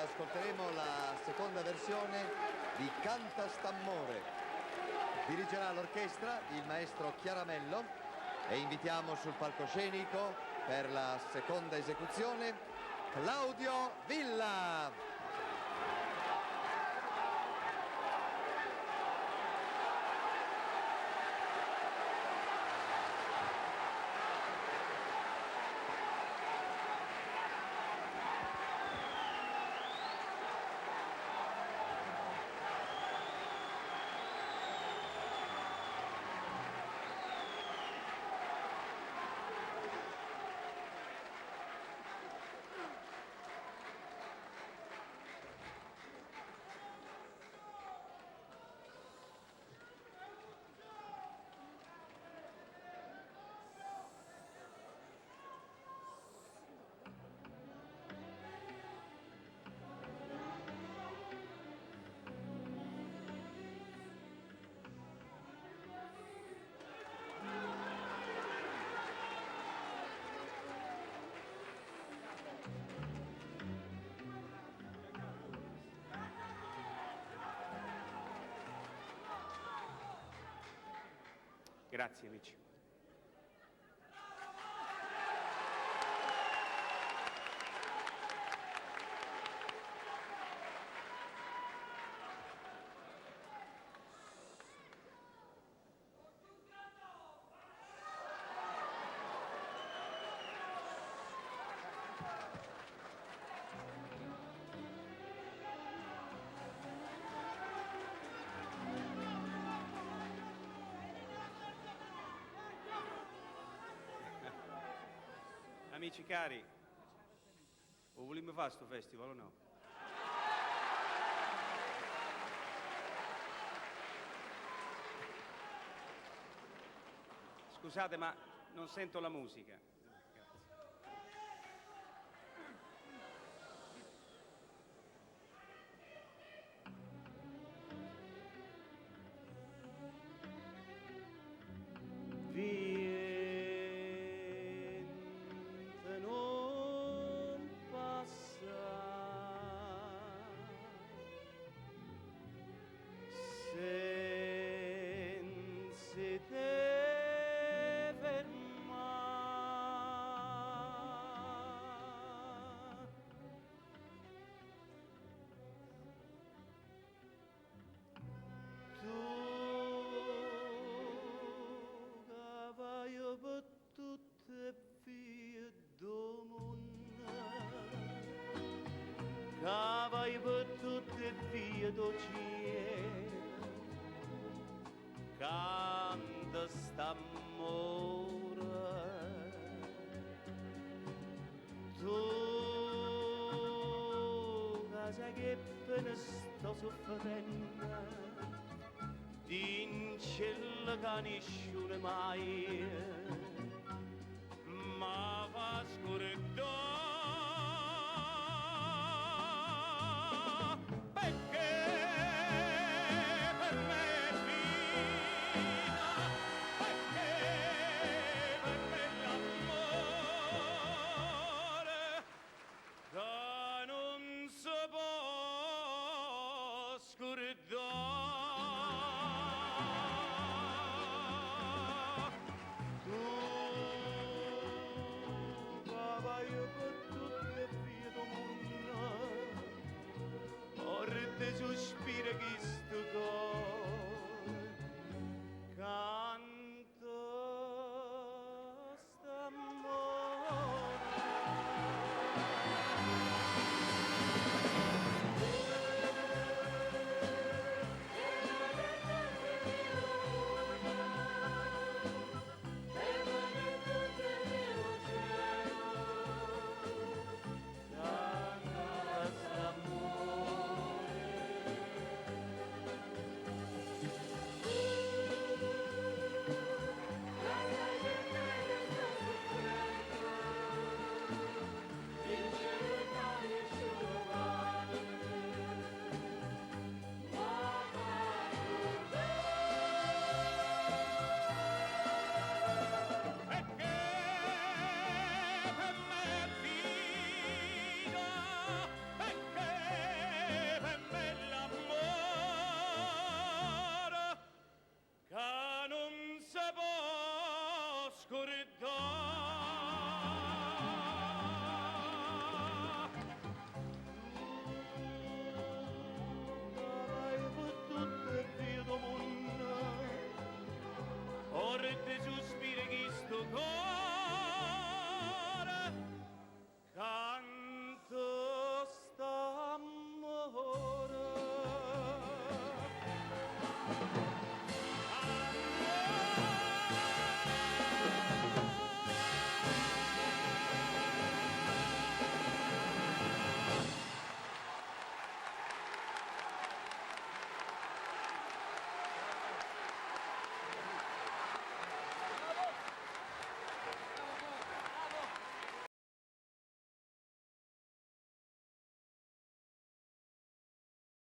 volta ascolteremo la seconda versione di Canta St'ammore. Dirigerà l'orchestra il maestro Chiaramello e invitiamo sul palcoscenico per la seconda esecuzione Claudio Villa. Grazie amici. Amici cari, 'o vulimmo fa' sto festival o no? Scusate, ma non sento la musica. Grazie. Viente nun passa senza 'e te fermà. Tu ca vaje pe tutte 'e vie d' 'o munno, ca vaje pe tutte 'e vie d' 'o cielo, canta st'ammore. Tu ca saje che pene sto suffrenno, dincello ca nisciuno maje m'ha fa scurdà.